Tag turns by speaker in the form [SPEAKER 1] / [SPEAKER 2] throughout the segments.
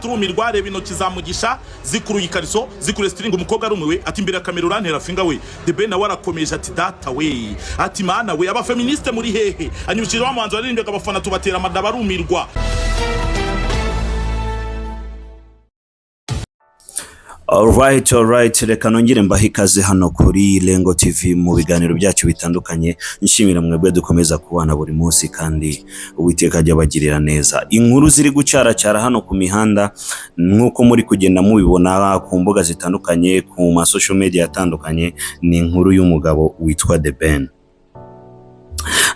[SPEAKER 1] Turumirwa, reba intoki za Mugisha zikuruye ikariso, zikuruye string. Umukobwa arumiwe, ati: "Imbere ya kamera urantera finger we?" The Ben nawe arakomeje ati: "Data we," ati: "Mana we, abafeministe muri hehe?" Anyibukije wa muhanzi waririmbaga "Abafana tubatera amada", barumirwa.
[SPEAKER 2] Alright, reka nongere mbahe ikaze hano kuri Lengo TV mu biganiro byacu bitandukanye. Nshimira mwebwe dukomeza kubana buri munsi, kandi Uwiteka ajya abagirira neza. Inkuru ziri gucaracara hano ku mihanda, nk'uko muri kugenda mubibona ku mbuga zitandukanye, ku ma social media atandukanye, ni inkuru y'umugabo witwa The Ben.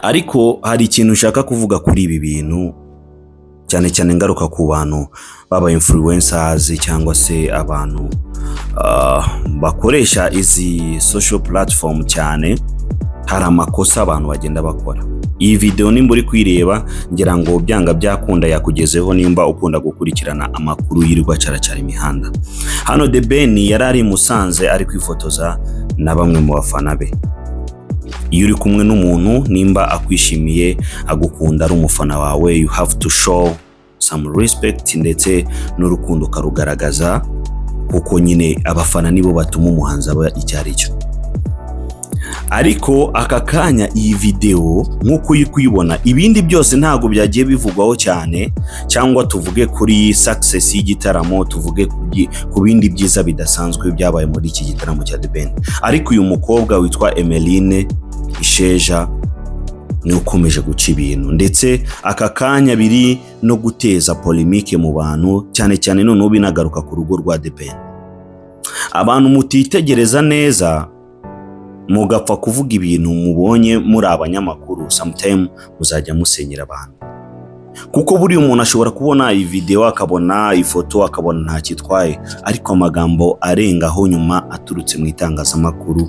[SPEAKER 2] Ariko hari ikintu nshaka kuvuga kuri ibi bintu, cyane cyane ngaruka ku bantu baba influencers cyangwa se abantu bakoresha izi social platform cyane. Hari amakosa abantu bagenda bakora. Iyi video nimba uri kuyireba, ngira ngo byanga byakunda yakugezeho, nimba ukunda gukurikirana amakuru yirirwa caracara imihanda. Hano The Ben yari ari i Musanze, ari kwifotoza na bamwe mu bafana be. Iyo uri kumwe n'umuntu, nimba akwishimiye, agukunda, ari umufana wawe, you have to show some respect, ndetse n'urukundo ukarugaragaza, kuko nyine abafana nibo batuma umuhanzi aba icyo ari cyo. Ariko aka kanya iyi video nk'uko uri kuyibona, ibindi byose ntabwo byagiye bivugwaho cyane, cyangwa tuvuge kuri success y'igitaramo, tuvuge ku bindi byiza bidasanzwe byabaye muri iki gitaramo cya The Ben, ariko uyu mukobwa witwa Emeline Isheja niwe ukomeje guca ibintu, ndetse aka kanya biri no guteza polémique mu bantu cyane cyane. Noneho binagaruka ku rugo rwa The Ben. Abantu mutitegereza neza, mugapfa kuvuga ibintu mubonye muri abanyamakuru, sometime muzajya musenyera abantu, kuko buriya umuntu ashobora kubona iyi video, akabona ifoto, akabona nta kitwaye, ariko amagambo arengaho nyuma aturutse mu itangazamakuru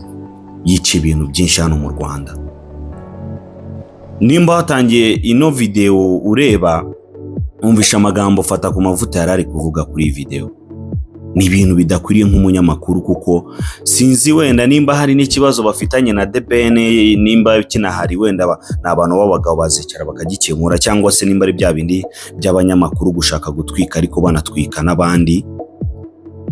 [SPEAKER 2] yica ibintu byinshi hano mu Rwanda. Nimba watangiye ino video ureba, wumvisha amagambo Fata ku Mavuta yari ari kuvuga kuri iyi video, ni ibintu bidakwiriye nk'umunyamakuru, kuko sinzi wenda nimba hari n'ikibazo bafitanye na The Ben. Nimba kinahari, wenda ni abantu b'abagabo bazicara bakagikemura, cyangwa se nimba ari bya bindi by'abanyamakuru gushaka gutwika ariko banatwika n'abandi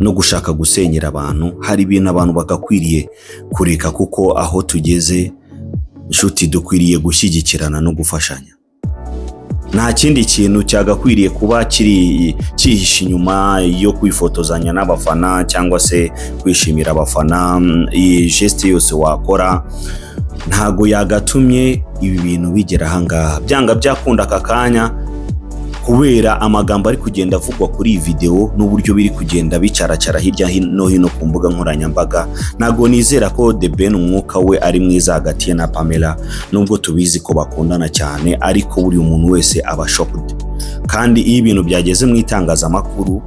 [SPEAKER 2] no gushaka gusenyera abantu. Hari ibintu abantu bagakwiriye kureka, kuko aho tugeze, inshuti, dukwiriye gushyigikirana no gufashanya. Nta kindi kintu cyagakwiriye kuba kiri cyihishe inyuma yo kwifotozanya n'abafana cyangwa se kwishimira abafana. Iyi geste yose wakora ntago yagatumye ibi bintu bigera ahangaha. Byanga byakunda, aka kanya, kubera amagambo ari kugenda avugwa kuri iyi video n'uburyo biri kugenda bicaracara hirya no hino ku mbuga nkoranyambaga, ntabwo nizera ko The Ben umwuka we ari mwiza hagati ye na Pamela, nubwo tubizi ko bakundana cyane. Ariko buri muntu wese aba shocked, kandi iyo ibintu byageze mu itangazamakuru,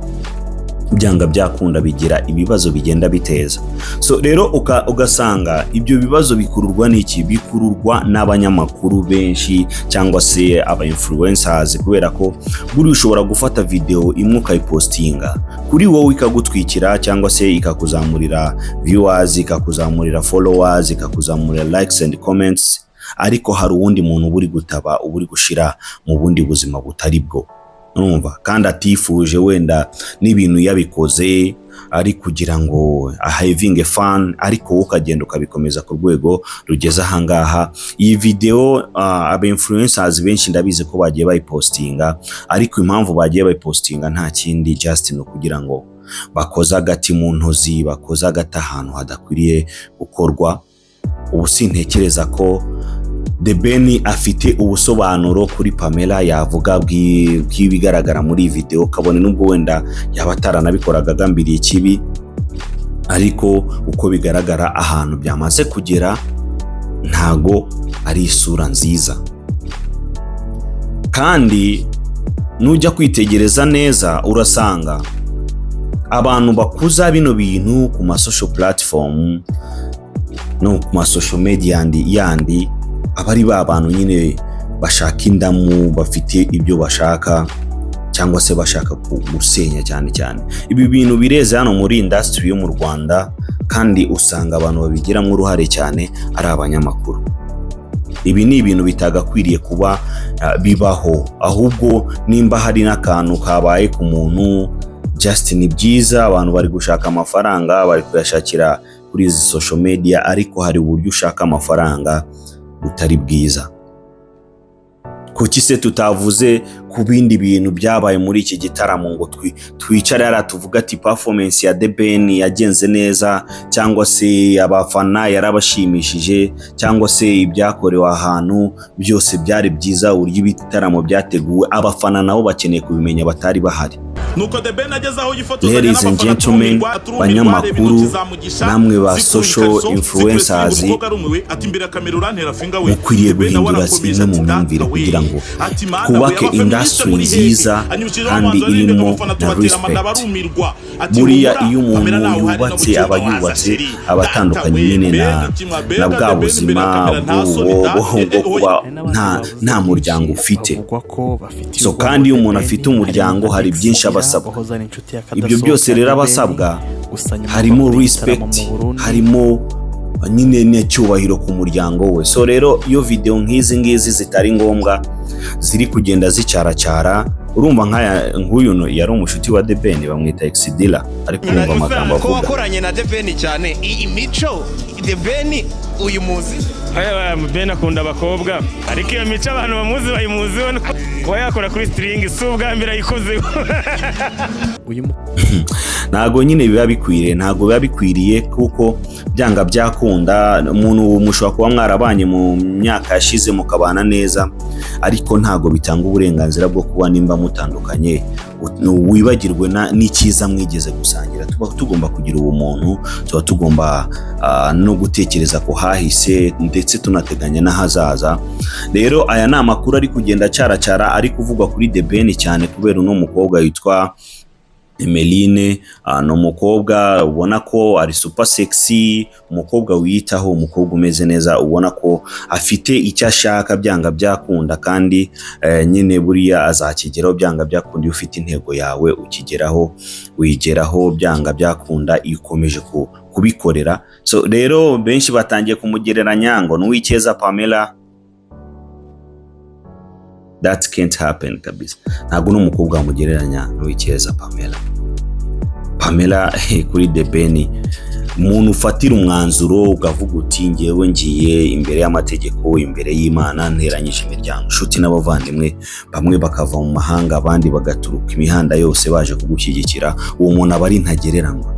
[SPEAKER 2] byanga byakunda bigira ibibazo bigenda biteza. So rero ugasanga ibyo bibazo bikururwa n'iki? Bikururwa n'abanyamakuru benshi cyangwa se aba influencers, kubera ko buriya ushobora gufata video imwe ukayipostinga, kuri wowe ikagutwikira cyangwa se ikakuzamurira viewers, ikakuzamurira followers, ikakuzamurira likes and comments, ariko hari uwundi muntu uba uri gutaba, uba uri gushira mu bundi buzima butari bwo, urumva, kandi atifuje. Wenda n'ibintu yabikoze ari kugira ngo having fun, ariko wowe ukagenda ukabikomeza ku rwego rugeze ahangaha. Iyi video aba influencers benshi ndabizi ko bagiye bayipostinga, ariko impamvu bagiye bayipostinga nta kindi, just ni ukugira ngo bakoze agati mu ntozi, bakoze agati ahantu hadakwiriye gukorwa. Ubu sintekereza ko The Ben afite ubusobanuro kuri Pamela yavuga bw'ibigaragara muri iyi video, kabone nubwo wenda yaba ataranabikoraga agambiriye ikibi, ariko uko bigaragara, ahantu byamaze kugera ntago ari isura nziza. Kandi nujya kwitegereza neza, urasanga abantu bakuza bino bintu ku ma social platform no ku ma social media yandi aba ari ba bantu nyine bashaka indamu, bafite ibyo bashaka cyangwa se bashaka gusenya cyane cyane. Ibi bintu bireze hano muri industry yo mu Rwanda, kandi usanga abantu babigiramo uruhare cyane ari abanyamakuru. Ibi ni ibintu bitagakwiriye kuba bibaho. Ahubwo nimba hari n'akantu kabaye ku muntu Just ni byiza, abantu bari gushaka amafaranga, bari kuyashakira kuri izi social media, ariko hari uburyo ushaka amafaranga butari bwiza. Kuki se tutavuze ku bindi bintu byabaye muri iki gitaramo ngo twicare hariya tuvuge ati performance ya The Ben yagenze neza, cyangwa se abafana yarabashimishije, cyangwa se ibyakorewe ahantu byose byari byiza, uburyo ibitaramo byateguwe? Abafana nabo bakeneye kubimenya batari bahari.
[SPEAKER 1] Nuko The Ben ageze aho yifotozanya
[SPEAKER 2] Ladies and
[SPEAKER 1] n'abafana,
[SPEAKER 2] gentlemen,
[SPEAKER 1] turumirwa,
[SPEAKER 2] banyamakuru,
[SPEAKER 1] areba intoki za Mugisha,
[SPEAKER 2] namwe ba
[SPEAKER 1] zikuye
[SPEAKER 2] social
[SPEAKER 1] ikariso,
[SPEAKER 2] influencers,
[SPEAKER 1] zikuye umukobwa arumiwe, ati imbere ya kamera urantera finger we.
[SPEAKER 2] mukwiriye
[SPEAKER 1] The Ben nawe
[SPEAKER 2] guhindura
[SPEAKER 1] arakomeje
[SPEAKER 2] zimwe mu
[SPEAKER 1] ati,
[SPEAKER 2] myumvire
[SPEAKER 1] "Data we."
[SPEAKER 2] kugira ngo
[SPEAKER 1] Ati, "Mana we,
[SPEAKER 2] twubake
[SPEAKER 1] abafeministe
[SPEAKER 2] industry
[SPEAKER 1] muri hehe?"
[SPEAKER 2] nziza
[SPEAKER 1] Anyibukije
[SPEAKER 2] kandi
[SPEAKER 1] umuhanzi waririmbaga
[SPEAKER 2] irimo
[SPEAKER 1] abafana
[SPEAKER 2] na
[SPEAKER 1] tubatera amada
[SPEAKER 2] respect.
[SPEAKER 1] barumirwa. Ati,
[SPEAKER 2] Buriya
[SPEAKER 1] "Humura,
[SPEAKER 2] iyo umuntu
[SPEAKER 1] Pamela nawe uhari,
[SPEAKER 2] yubatse
[SPEAKER 1] no
[SPEAKER 2] aba
[SPEAKER 1] gucyurwa waza,
[SPEAKER 2] yubatse,
[SPEAKER 1] chérie."
[SPEAKER 2] aba
[SPEAKER 1] Data
[SPEAKER 2] atandukanye
[SPEAKER 1] we,
[SPEAKER 2] nyine
[SPEAKER 1] mbega
[SPEAKER 2] na
[SPEAKER 1] kimwa, mbega
[SPEAKER 2] na bwa
[SPEAKER 1] The Ben imbere
[SPEAKER 2] buzima
[SPEAKER 1] ya kamera, nta soni da,
[SPEAKER 2] bwo
[SPEAKER 1] eh,
[SPEAKER 2] bwo
[SPEAKER 1] eh,
[SPEAKER 2] kuba
[SPEAKER 1] oya.
[SPEAKER 3] Hari n'abandi
[SPEAKER 2] nta
[SPEAKER 3] bavuze
[SPEAKER 2] nta muryango
[SPEAKER 3] byinshi
[SPEAKER 2] ufite.
[SPEAKER 3] bavugwa ko bafitiye
[SPEAKER 2] So
[SPEAKER 3] urwango
[SPEAKER 2] kandi iyo
[SPEAKER 3] The
[SPEAKER 2] umuntu
[SPEAKER 3] Ben,
[SPEAKER 2] afite umuryango
[SPEAKER 3] harimo
[SPEAKER 2] hari
[SPEAKER 3] Alex
[SPEAKER 2] byinshi aba
[SPEAKER 3] Ira
[SPEAKER 2] asabwa.
[SPEAKER 3] wahoze ari inshuti
[SPEAKER 2] Ibyo
[SPEAKER 3] y'akadasohoka
[SPEAKER 2] byose
[SPEAKER 3] ya
[SPEAKER 2] rero
[SPEAKER 3] The
[SPEAKER 2] aba
[SPEAKER 3] Ben,
[SPEAKER 2] asabwa
[SPEAKER 3] gusa nyuma
[SPEAKER 2] harimo
[SPEAKER 3] bakora igitaramo
[SPEAKER 2] respect,
[SPEAKER 3] mu Burundi.
[SPEAKER 2] harimo nyine n'icyubahiro ku muryango we. So rero iyo video nk'izi ngizi zitari ngombwa ziri kugenda zicaracara, urumva nk'aya nk'uyu yari umushuti wa The Ben, bamwita Exidila, ariko urumva amagambo
[SPEAKER 4] ko
[SPEAKER 2] avuga.
[SPEAKER 4] wakoranye na The Ben cyane, iyi mico The Ben uyu muzi?
[SPEAKER 5] Ben akunda abakobwa, ariko iyo mico abantu bamuzi bayimuziho kuba yakora kuri string, si ubwa mbere ayikozeho.
[SPEAKER 3] Uyu
[SPEAKER 2] Ntago nyine biba bikwiriye, ntago biba bikwiriye, kuko byanga byakunda umuntu mushobora kuba mwarabanye mu myaka yashize mukabana neza, ariko ntago bitanga uburenganzira bwo kuba nimba mutandukanye wibagirwe n'icyiza mwigeze gusangira. Tuba tugomba kugira ubumuntu, tuba tugomba no gutekereza ku hahise ndetse tunateganya n'ahazaza. Rero aya ni amakuru ari kugenda acaracara, ari kuvugwa kuri The Ben cyane kubera uno mukobwa witwa Emeline. Ni umukobwa ubona ko ari super sexy, umukobwa wiyitaho, umukobwa umeze neza, ubona ko afite icyo ashaka byanga byakunda, kandi nyine buriya azakigeraho byanga byakunda. Iyo ufite intego yawe ukigeraho, uyigeraho byanga byakunda iyo ukomeje kubikorera. So rero benshi batangiye kumugereranya ngo n'Uwicyeza Pamela. That can't happen kabisa. Ntabwo n'umukobwa wamugereranya n'Uwicyeza Pamela. Pamela kuri The Ben, umuntu ufatira umwanzuro ukavuga uti ngewe ngiye imbere y'amategeko, imbere y'Imana, nteranyije imiryango, inshuti n'abavandimwe, bamwe bakava mu mahanga, abandi bagaturuka imihanda yose baje kugushyigikira, uwo muntu aba ari ntagereranywa.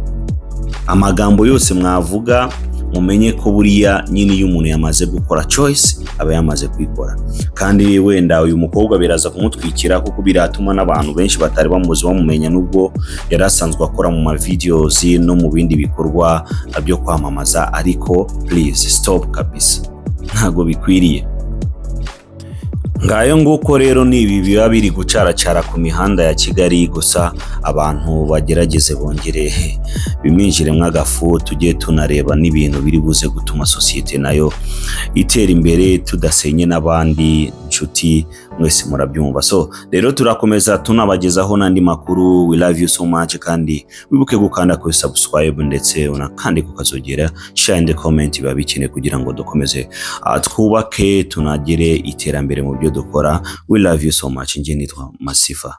[SPEAKER 2] Amagambo yose mwavuga, mumenye ko buriya nyine iyo umuntu yamaze gukora choice aba yamaze kuyikora. Kandi wenda uyu mukobwa biraza kumutwikira, kuko biratuma n'abantu benshi batari bamuzi bamumenya, nubwo yari asanzwe akora mu ma videos no mu bindi bikorwa byo kwamamaza. Ariko please stop kabisa, ntabwo bikwiriye. Ngayo nguko rero, ni ibi biba biri gucaracara ku mihanda ya Kigali. Gusa abantu bagerageze bongere biminjiremo agafu, tujye tunareba n'ibintu biri buze gutuma sosiyete nayo itera imbere, tudasenye n'abandi. Nshuti mwese murabyumva. So rero turakomeza tunabagezaho n'andi makuru. We love you so much, kandi wibuke gukanda kuri subscribe ndetse unakande kukazogera, share and comment, biba bikenewe kugira ngo dukomeze twubake, tunagere iterambere mu byo dukora. We love you so much. Njye nitwa Masifa.